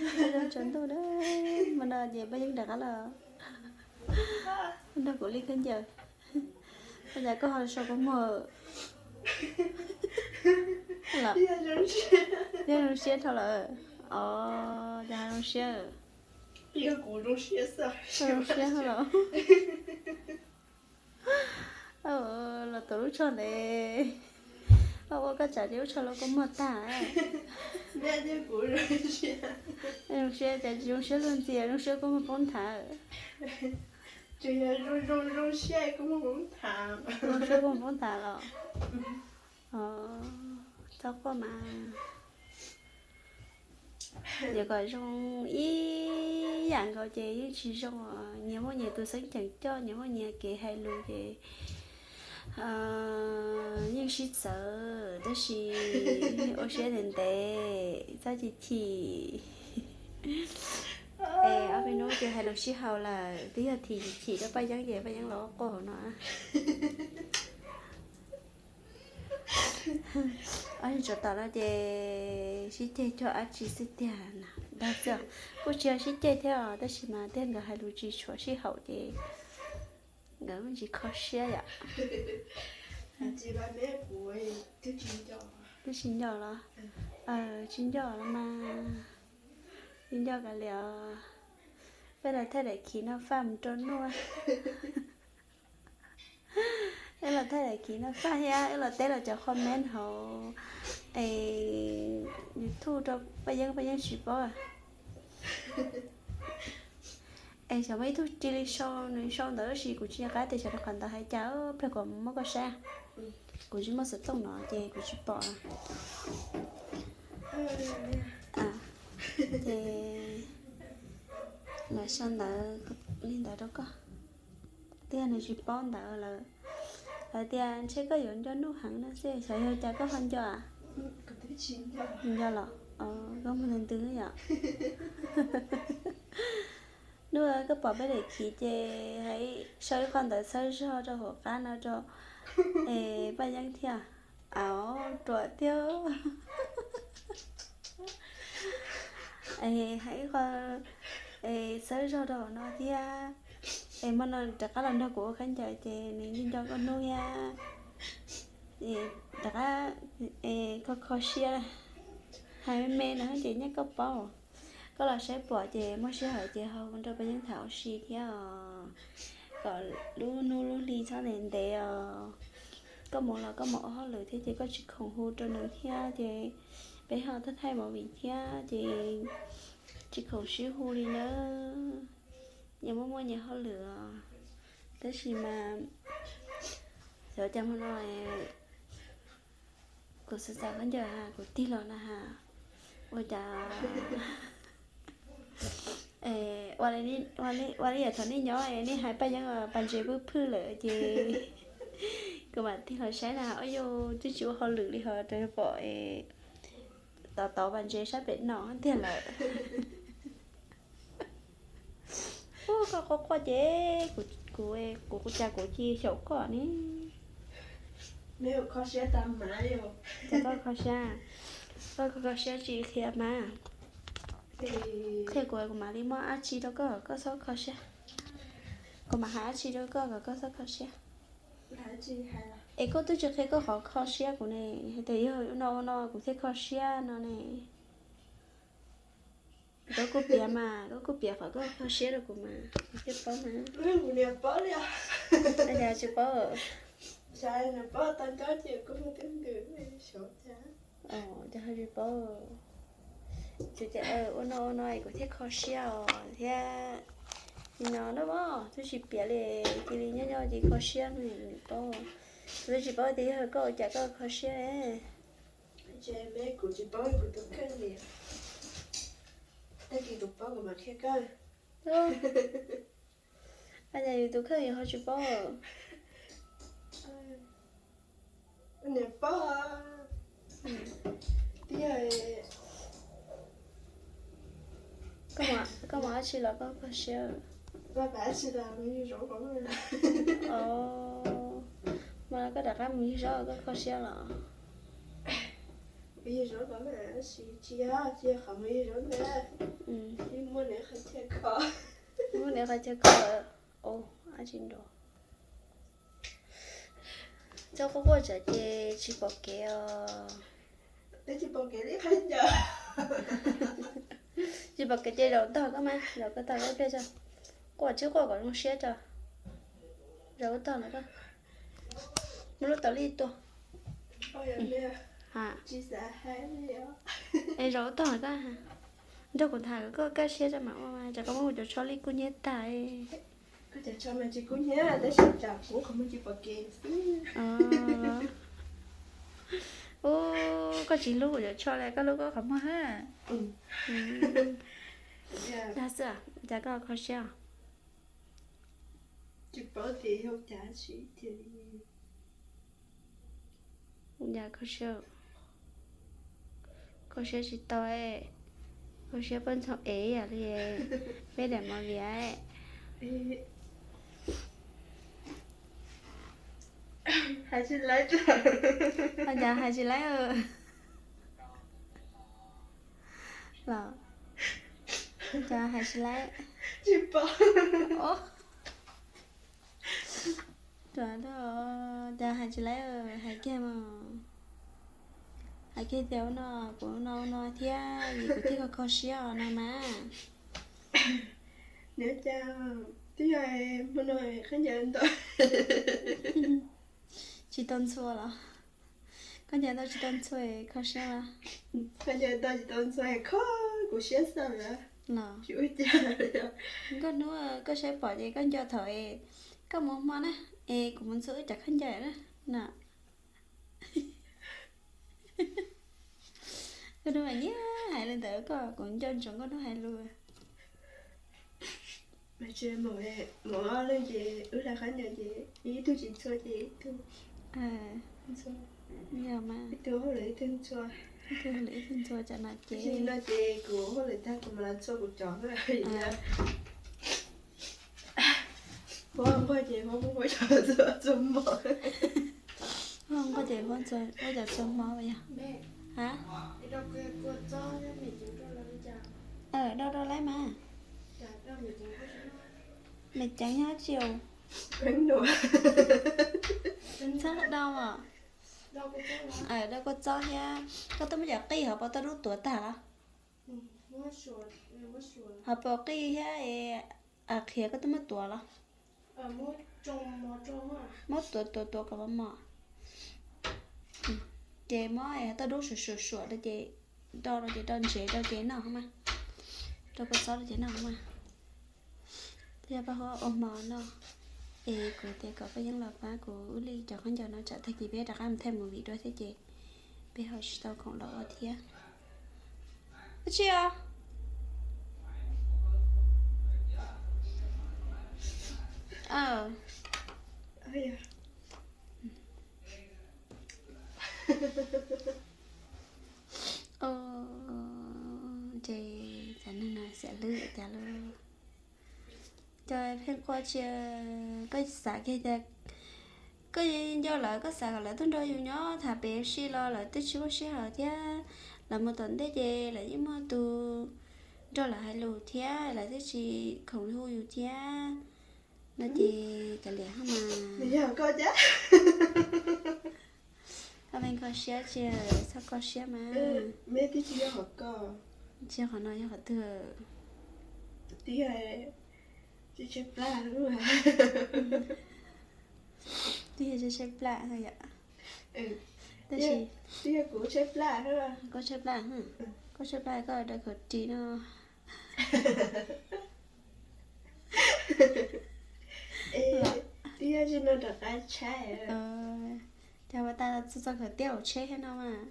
Tsaus ntuj na, hmo no ces Paj Yeeb rov qab los nrog kuv li khaub ncaws. Ua cas koj ho sau kua muag? Yog zoo siab dhau lawm. Os, cas ho zoo siab? Zoo siab los? Los tuav lub tsho ntev, ua koj tsam ces lub tsho los kua muag tag. Zoo siab cas tsis zoo siab luag ntxhi, zoo siab kua muag poob nthav. Zoo siab kua muag poob nthav los? Txhob quaj mas. Yog kom zoo ib yam nkaus ces yeej tsis zoo os. Nyias muaj nyias tus xeeb ceem coj, nyias muaj nyias kev hais lus ces yeej sib txawv, tab sis ua siab ntev ntev, txhob chim chim. Es ob peb hnub ces hais lus sib haum lawm, twb yog chim chim rau Paj Yeeb ces Paj Yeeb los quaj hauv no. Ob niag tsov tom no ces sib ceg cuag dab tsi xwb tiag na. Dag xwb, kuj tsis yog sib ceg thiab os, tab sis mas tej nkawd hais lus tsis tshua sib haum ces nkawd tsis kho siab yom. Twb tsis nco los? Tsis nco los mas, tsis nco kav liam os. Peb los thaij daim khiv noj faj mus rau Nuj. Wb los thaij daim khiv noj faj thiab wb los teb los cov comment hauv YouTube rau Paj Yeeb, Paj Yeeb tsis paub. Es xyov muaj ib tug cia li sau, nws sau ntawd tab sis kuv tsis nco qab tias xyov rau qhov ntawd hais cas, pliag kom muab koj saib. Kuv tsis muaj xov tooj no ces kuv tsis pom. Ces lawv sau ntawd li ntawd rau koj, tiag nws tsis paub ntawd lawm. Lawv tias ntshe koj yuav nco Nuj heev no xwb, xyov yog cas koj ho nco. Nco los? Koj muag ntws ntws yom. Nuj, koj pom peb daim khiv ces hais, sau ib qho ntawv txhawb zog rau hauv qab no rau es Paj Yeeb thiab. Au, ruam tiag. Es hais ib qho txhawb zog rau hauv no thiab. Es hmo no rov qab los nrog kuv ua khaub ncaws ces nws yeej nco koj hnub thiab. Rov qab kho kho siab, hais me me no ces nyaj koj paub. Koj los saib pom ces muaj sij hawm ces ho nrog Paj Yeeb tham ua si thiab os, kom lub hnub lub hli txhob ntev ntev os. Koj mus los koj mus ua hauj lwm thiab ces koj tsis khoom hu rau nws thiab ces peb ho thaij thaij movie thiab ces tsis khoom sib hu li nawb. Nyias muaj muaj nyias hauj lwm os. Tab sis mas xyov cas hmo no kuv xav xav khaub ncaws ha, kuv tig los na ha, ua cas ua li yam thaum nej nyob nej hais Paj Yeeb pas ntses pwb phwj lawm ces kuv mam tig los saib na, ua yus twb tsis ua hauj lwm li ho rov pom tov tov pas ntses sab pem no tiag lawm. Ua koj quaj quaj ces kuv, kuv, kuv cas kuv cia xyaum koj ne. Cas koj kho siab, koj kho siab tsis qhia mas, qhia kuv, kuv mam li muab dab tsi rau koj, koj txhob kho siab. Kuv mam hais dab tsi rau koj kom koj txhob kho siab. Es koj twb tsis qhia koj qhov kho siab kuv ne, hais tias yog ua no ua no kuv thiaj kho siab no ne. Koj kuj piav mas, koj kuj piav qhov koj kho siab rau kuv mas, kuv thiaj paub mas. Ua cas tsis paub? Ces ho tsis paub. Tsuas tias ua no ua no es kuv thiaj kho siab os thiab. Li no na mog, twb tsis piav li, cia li nyob nyob ces kho siab no kuv paub. Kuv twb tsis paub tias yog koj ua cas koj kho siab. Tag kis kuv paub kuv mam qhia koj. Ab, cas yus tus kheej yus ho tsis paub? Koj mus dab tsi los koj kho siab? Os, mas koj rov qab mus yug zaub koj kho siab los? Kuv yog zaub los mas, tab sis tsis yog, tsis yog qhov mus yog zaub ntag. Muaj nws qhov chaw kho. Muaj nws qhov chaw kho. Ua tsis nrov. Txhob quaj quaj tsam ces tsis pom kev os. Tsis pom kev li qhov ncauj. Tsis pom kev ces zaum tog koj mas, zaum koj tog koj pliag tso. Quaj tsis quaj kom zoo siab tso. Zaum tog lawm koj. Muab lub taus lij tua. Es zaum tog lawm koj. Nrog kuv tham koj kaj siab tso mam ua mas, tsam koj muab kuv cov tsho lij kub hnyiab tag. Koj cov tsho mas tsis kub hnyiab tab sis tsam kuv qhov muag tsis pom kev xwb. Ub, koj tsis hlub kuv cov tsho li, koj hlub koj qhov muag hab. Dag xwb, cas koj kho siab? Tsis paub tias yog cas tsis tias li. Cas kho siab, kho siab tsis tau, kho siab poj ntxoog ev yam li peb daim mos viav. Hais tsis laib, cas hais tsis laib los, cas hais tsis laib. Tsis paub. Cas hais tsis laib, hais kiag mas. Hais kiag tias ua no, kuv no ua no thiab es kuv thiaj kho kho siab os no mas. Nws cas twb yog hmo no khaub ncaws ntau, tsis tau ntxhua los? Khaub ncaws ntau tsis tau ntxhua kho siab los? Khaub ncaws ntau tsis tau ntxhua kho kuv siab xwb los? Tsis ua cas li. Nkauj hnub, koj saib pom ces koj nco thaum koj mus hmo na, es kuv mus ntxhua wb cov khaub ncaws na no. Nkauj hnub mas nyiam hais li ntawd, koj kuv nco ntsoov nkauj hnub hais lus. Mas tsis mus, mus ob leeg ces wb hla khaub ncaws ces ib tug tsis ntxhua ces ib tug, ib tug hauj lwm ib tug ntxhua, ib tug hauj lwm ib tug ntxhua tsam no ces no ces kuv hauj lwm tag kuv mam los ntxhua kuv cov na. Huab nquag ces huab nquag cov ntxhua mov. Huab nquag ces huab nquag cov ntxhua mov yog. Rau rau laib mas. Mem ceev nyob tsis, txhob rau os. Rau kua txob thiab, koj twb muab cov qij hauv paus toj dub tuav tag los? Hauv paus qij thiab qhiav koj twb muab tuav los? Muab tuav tuav tuav kom mos mos. Ces muab toj dub suam suam suam rau ces, do rau ces do ntsev rau ces noj mas. Rau kua txob rau ces noj mas. Thiab pab huab ua hmo noj. Es kuv tias kom Paj Yeeb los pab kuv wb li cov khaub ncaws no tsam tag kis peb rov qab mus thaij movie dua thiab ces peb ho tsis tau khoom los ua thiab. Ua tsi os? Ces cov neeg no xav lwb cas lub. Cov pheej quaj tsis, koj xav kiag tias koj nco lawv, koj xav kom lawv tuaj nrog yus nyob tham pem si los lawv twb tsis muaj sij hawm thiab. Lawv mus tom ntej ces lawv yeej muaj tus nrog lawv hais lus thiab, lawv twb tsis khoom hu yus thiab. No ces kav liam hab mas. Koj pheej kho siab tsis txhob kho siab mas. Tsis yog qhov no yog qhov twg? Twb yog tshaib plab yom. Tab sis koj tshaib plab, koj tshaib plab koj daws khaum ris no. Twb yog tsis no rov qab tshaib. Cas ua tas txog txog khaws tiab hauv tsheb thiab no mas.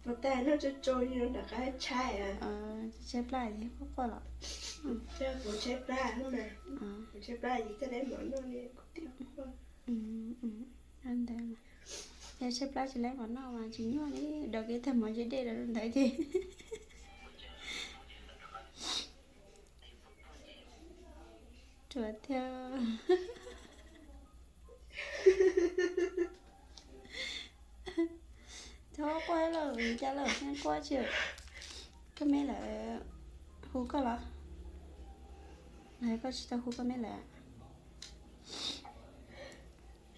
Ua tas noj tsau tsau no rov qab tshaib. Tshaib plab ces quaj quaj los. Kuv tshaib plab, kuv tshaib plab ces thiaj li mov noj li kuv tias. Ntawd, yog tshaib plab tsis laib mov noj mas tsis nyuaj li, daus kiag tag mov ze dej rau ntawd ces ruam thiab. Quaj quaj lawm, cas lawm, quaj tsi. Koj me lawm hu koj los? Koj tsis tau hu koj me lawm?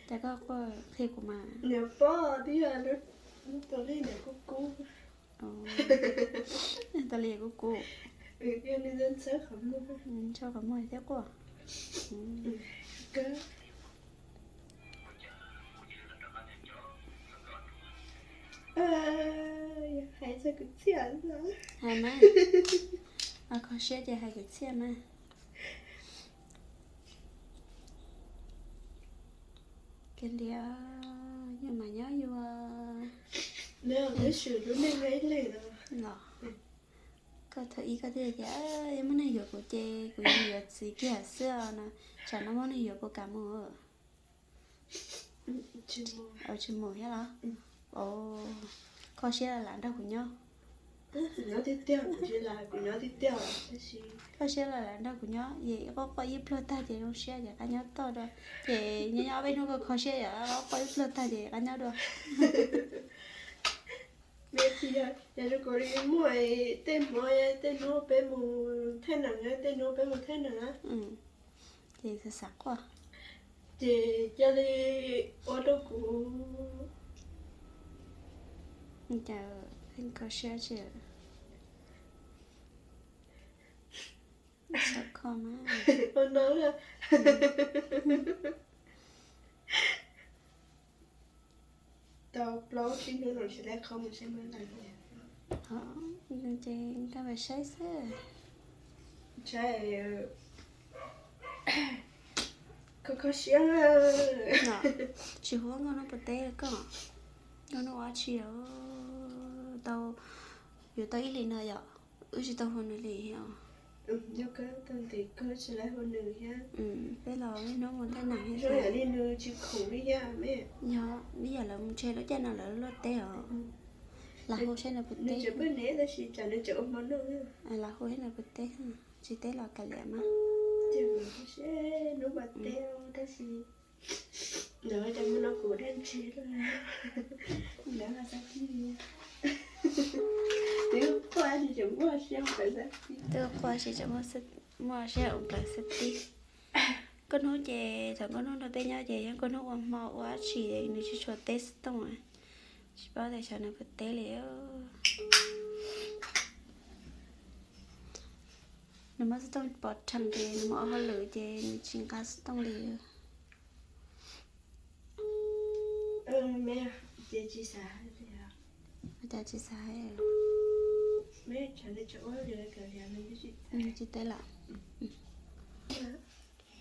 Cas koj quaj qhia kuv mas. Niam pob tias lub tus li niam kub kub. Tus li kub kub. Ntshaw qhov muag thiab quaj. Hais txog kwv txhiaj. Hais mas, kho siab ces hais kwv txhiaj mas. Kiag li, yus mas nyob yus. Los, koj thaum ub koj thiaj tias yog muaj neeg yuav kuv ces kuv yuav yuav txiv kiag xwb no, tsam no muaj neeg yuav puas kam mus? Tsis mus thiab los? Kho siab los lam nrog kuv nyob. Kho siab los lam nrog kuv nyob, es quaj quaj ib pluag tag ces zoo siab ces qab nyob toj dua. Ces nyob nyob ob peb hnub koj kho siab yom, quaj quaj ib pluag tag ces qab nyob dua. Yog zoo li muaj tej hmo tej hnub peb mus thaij neem, tej hnub peb mus thaij neem na, ces xav xav quaj, ces cia li ua rau kuv cas pheej kho siab tsi. Xav kho mas. Ua no lawm. Tau plaub tsib hnub no tsis tau qhov mus saib mab ntawd. Ces nkag mus saib xwb. Kho kho siab. Tsis hu nkauj hnub puas teb koj? Nkauj hnub ua dab tsi os? Tau, yuav tau ib hlis no yom, wb tsis tau hu nws li os. Peb los ib hnub mus thaij neem thiab. Yog, ib yam lawv mus ntshe lub caij no lawv luaj teb os. Lam hu saib nws puas teb. Lam hu saib nws puas teb, tsis teb los kav liam mas. Twb quaj tsis tseem muaj siab ua plawv xwb tib. Nkauj hnub ces thaum nkauj hnub nrog peb nyob ces yog nkauj hnub ua hmo ua dab tsi nws tsis tshua teb xov tooj, tsis paub tias xyov nws puas teb li. Nws muab xov tooj pov rhees ces nws mus ua hauj lwm ces nws tsis nqa xov tooj li. Ua cas tsis xav hais? Tsis teb lawm.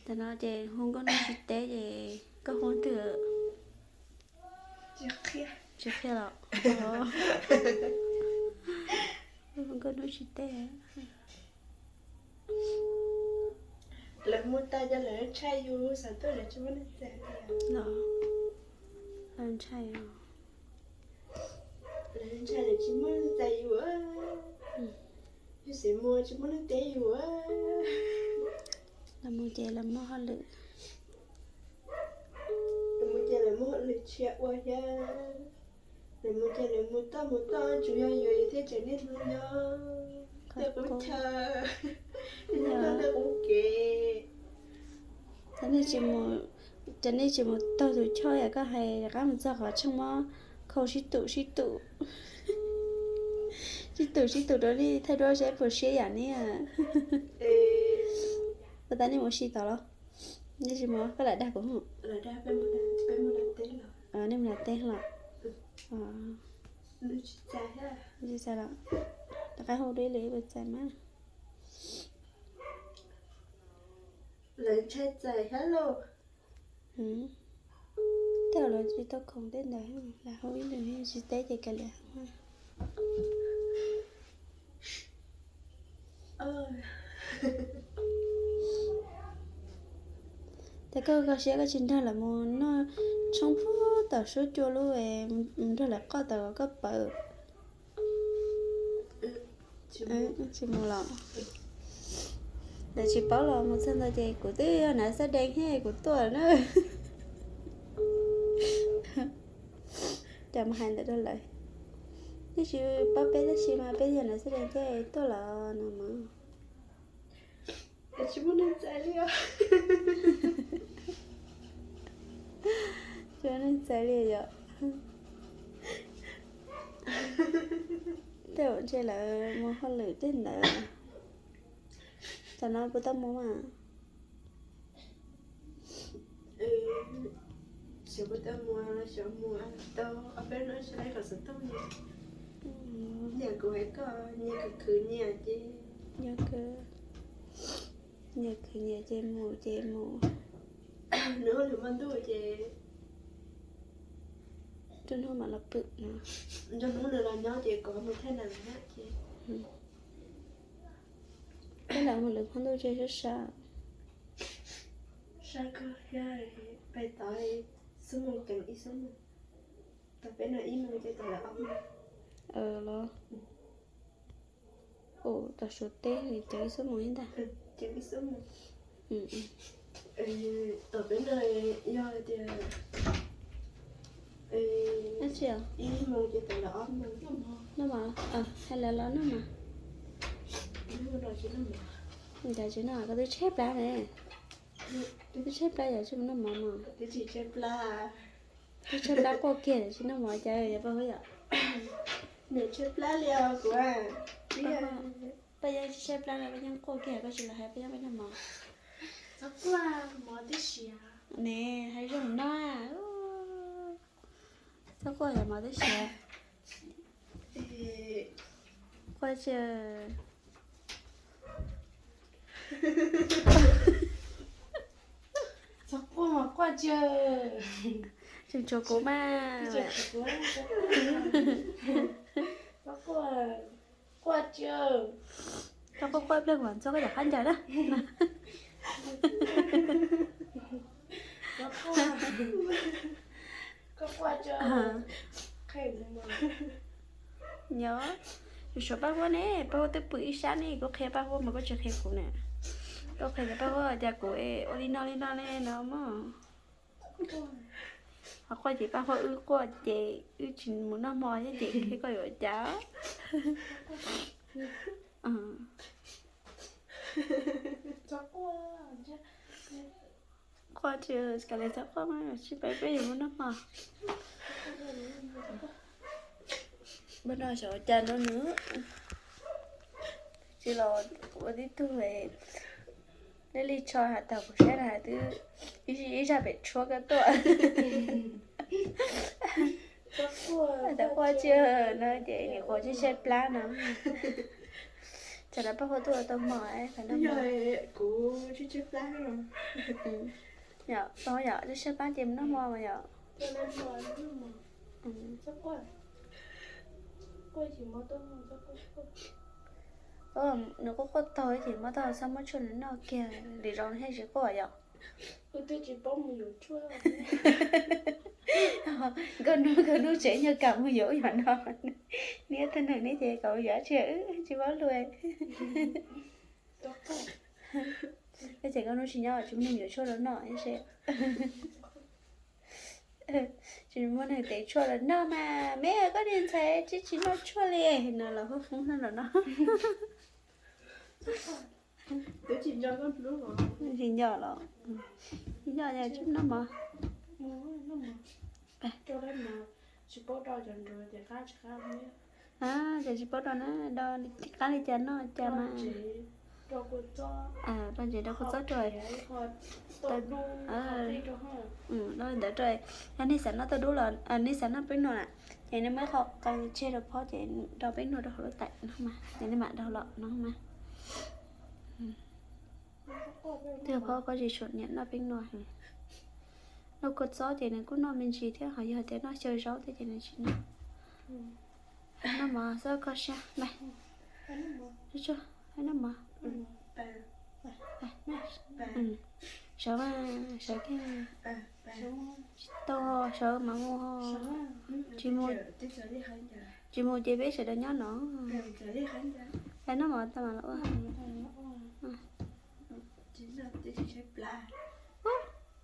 Tam no ces hu nkauj hnub tsis teb ces koj hu twg? Tsis qhia los? Hu nkauj hnub tsis teb. Lawv mus tas ces lawv ntshai yus xav tuaj lawv tsis muaj neeg txais. Los, lawv ntshai os. Lawv ntshai lawv tsis muaj neeg txais yus. Yus xav mus tsis muaj neeg teb yus. Lawv mus ces lawv muaj hauj lwm. Lawv mus ces lawv muaj hauj lwm tshia ua thiab. Lawv mus ces lawv mus toj mus toj, tsuas yog yus thiaj tseem niaj hnub nyob tej qub chaw, niaj hnub nyob tej qub kev. Cov nej tsis mus taug tus choj yam koj hais, rov qab mus txog qhov tsheej mob khau sib tum sib tum, sib tum sib tum rau nej thaij duab saib puas siab yam nej. Ua tas nej mus si tod los? Nej tsis mus, koj lam dag kuv. Nej mus nram teb los? Tsis txais los? Rov qab hu dua ib lwm puas txais mas. Lawv ntshai txais thiab lauj. Tej zaum lawv tsis tau khoom tej ntawd, lam hu ib lwm tsis teb ces kav liam. Ces koj kho siab koj tsis nrog lawv mus noj tshoob puag tom suab cua lub, mus nrog lawv qoj tawm koj pawv. Tsis mus los? Lawv tsis paub los mus txog ntawd ces kuv twb yog nav xab dee thiab kuv tuaj na. Cas mus hais ntawd rau lawv. Tsis paub peb tab sis mas peb yog ntawd xwb ces tuaj los no mas. Tsis muaj neeg txais li os. Tsis muaj neeg txais li yom. Tej zaum ntshe lawv mus hauj lwm tej ntawd. Tam no puas tau mus mas? Xyov puas tau mus, xyov mus tau ob peb hnub sawv daws kom xov tooj. Nyiam kuv hais koj, nyias khwv khwv nyias ces, nyias khwv nyias ces mus ces mus. Nws ua lwm hmo ntuj ces nrog hnub mam los pw no, nrog hnub nws los nyob ces kom mus thaij nas na ces. Peb lam mus lwm hmo ntuj ces sab sab. Sab kawg thiab, peb tau xub moos kev ib xub moos, tau peb no ib moos ces tau lawv ob moos. Los, ua tau Suav teb ces ib xub moos ib ntag. Ces ib xub moos. Tom peb no yog hais tias ib moos ces tau lawv ob moos. Noj mov, hais lawv los noj mov. Cas tsis noj, koj twb tshaib plab ne. Twb tshaib plab yog tsis mus noj mov no. Twb tshaib plab, twb tshaib plab quaj kiag tsis noj mov cas yog paj huab yom. Nws tshaib plab li os kuv. Paj Yeeb tsis tshaib plab li, Paj Yeeb quaj kiag koj tsis los hais Paj Yeeb peb noj mov. Txhob quaj, mov twb siav ne, hais zoo no. Txhob quaj yog mov twb siav. Quaj tsi. Txhob quaj mas quaj tsi. Tseem tshuav kuv mas. Txhob quaj, quaj tsi. Txhob quaj quaj pliag kuv mam txog koj cov qab ncaws na. Nyob, yus suav Paj Huab ne, Paj Huab twb pw ib sab ne, kuv qhia Paj Huab mas koj tsis qhia kuv na. Koj qhia tias Paj Huab tias kuv ua li no li no ne no mog. Ho quaj ces Paj Huab wb quaj ces wb tsis mus noj hmo thiab ces qhia koj yuav ua cas. Quaj tsis, kav liam txhob quaj mas tsis pab peb yuav mus noj hmo. Npaj no xyov ua cas no nws tsis los ua tib tug li li tsho has tag kuv saib na twb ib zaj pem tshuab koj tuaj. Txhob quaj tsis no ces nim qhuav tshaib tshaib plab no. Tsam no Paj Huab tuaj tau hmo, kuv tshaib tshaib plab. Yom, Paj Huab yom, tshaib tshaib plab ces mus noj hmo mas yom. Nws quaj quaj taug ces muab taug, muab tshuaj nws noj kiag, lwm zaus thiaj tsis quaj yom. Nkauj Hnub, Nkauj Hnub tsev nyuag kam mus yuav yom no. Neb tug neeg neb ces kom yuav tsis, tsis paub luag. Tab sis Nkauj Hnub tsis nyob tsis muaj neeg yuav tshuaj rau noj thiab seb. Tsis muaj neeg tev tshuaj rau noj mas, me koj niag ntxhais tsis tsis noj tshuaj li no los huab foob hnub no no. Tsis nco los, tsis nco, tsis noj mov. Ces tsis paub rau na, qab li cas noj cas mas. Rau ntsev rau kua txob rau. Ntawd rau, yog nej xav noj tauj dub los nej xav noj peeb nuam na, ces nej muab qhov qee tseg rau phob ces rau peeb nuam rau hauv lub tais no mas ces nej mam rau los no mas. Twb yog phob pob zeb tsuas nyiam noj peeb nuam heev. Noj kua txob ces nws kuj noj me ntsis thiab, ho yog tias noj xyaw zaub thiab ces nws tsis noj. Noj mov xwb koj siab na. Noj mov. Sawv mas, sawv kiag. Tsis tau, sawv mas mus. Tsis mus, tsis mus ces peb sawv daws nyob no. Noj mov tag mas los ua.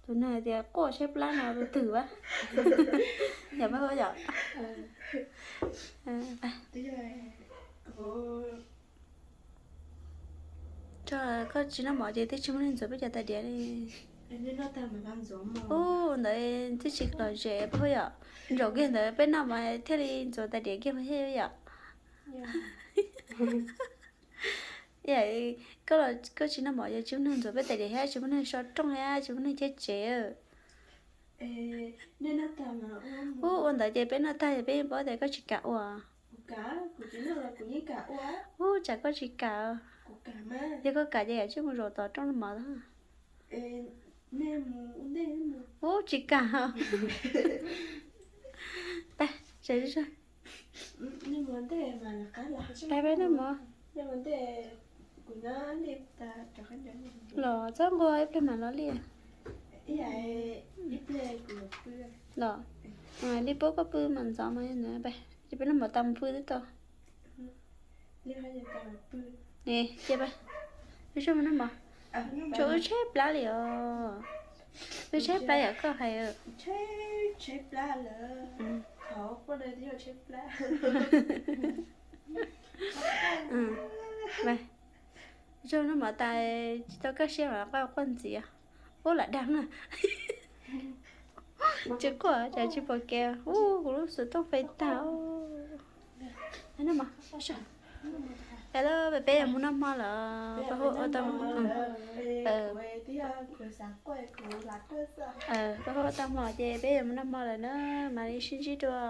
Tus neeg hais tias quaj tshaib plab no tus twg a? Yog peb hu yom? Tso, koj tsis noj mov ces twb tsis muaj neeg ntxuav peb cov tais diav li. Ub, ntawd twb tsis lom zem peb hu yom. Ntsaum kiag ntawd peb noj mov thiaj li ntxuav tais diav kiag thiab yom. Koj tsis noj mov ces tsis muaj neeg ntxuav peb tais diav thiab, tsis muaj neeg so rooj thiab, tsis muaj neeg thiab tsev. Ub, ua ntawd ces peb noj tag es peb yeej paub tias koj tsis kam ua. Ub, tsam koj tsis kam. Yog koj kam ces yam tsij mus zaum tom rooj noj mov. Ub, tsis kam. Peb noj mov. Los txhob nquag, ib pliag mam los li. Los, li pub koj pw mas ntxov mas ntawd, ces peb noj mov tas mus pw twb tau. Cia peb, peb soj mus noj mov. Tsuas wb tshaib plab li os. Wb tshaib plab yam koj hais. Zoo noj mov tas tsis tau kaj siab los quaj quaj ntxiv. Ub, lam dag na. Tsis quaj cas tsis pom kev. Ub, kuv lub xov tooj fais tag. Hello, peb yuav mus noj hmo lawm, koj hu ua tau hmo ces peb yuav mus noj hmo lawm na, mam li sib ntsib dua.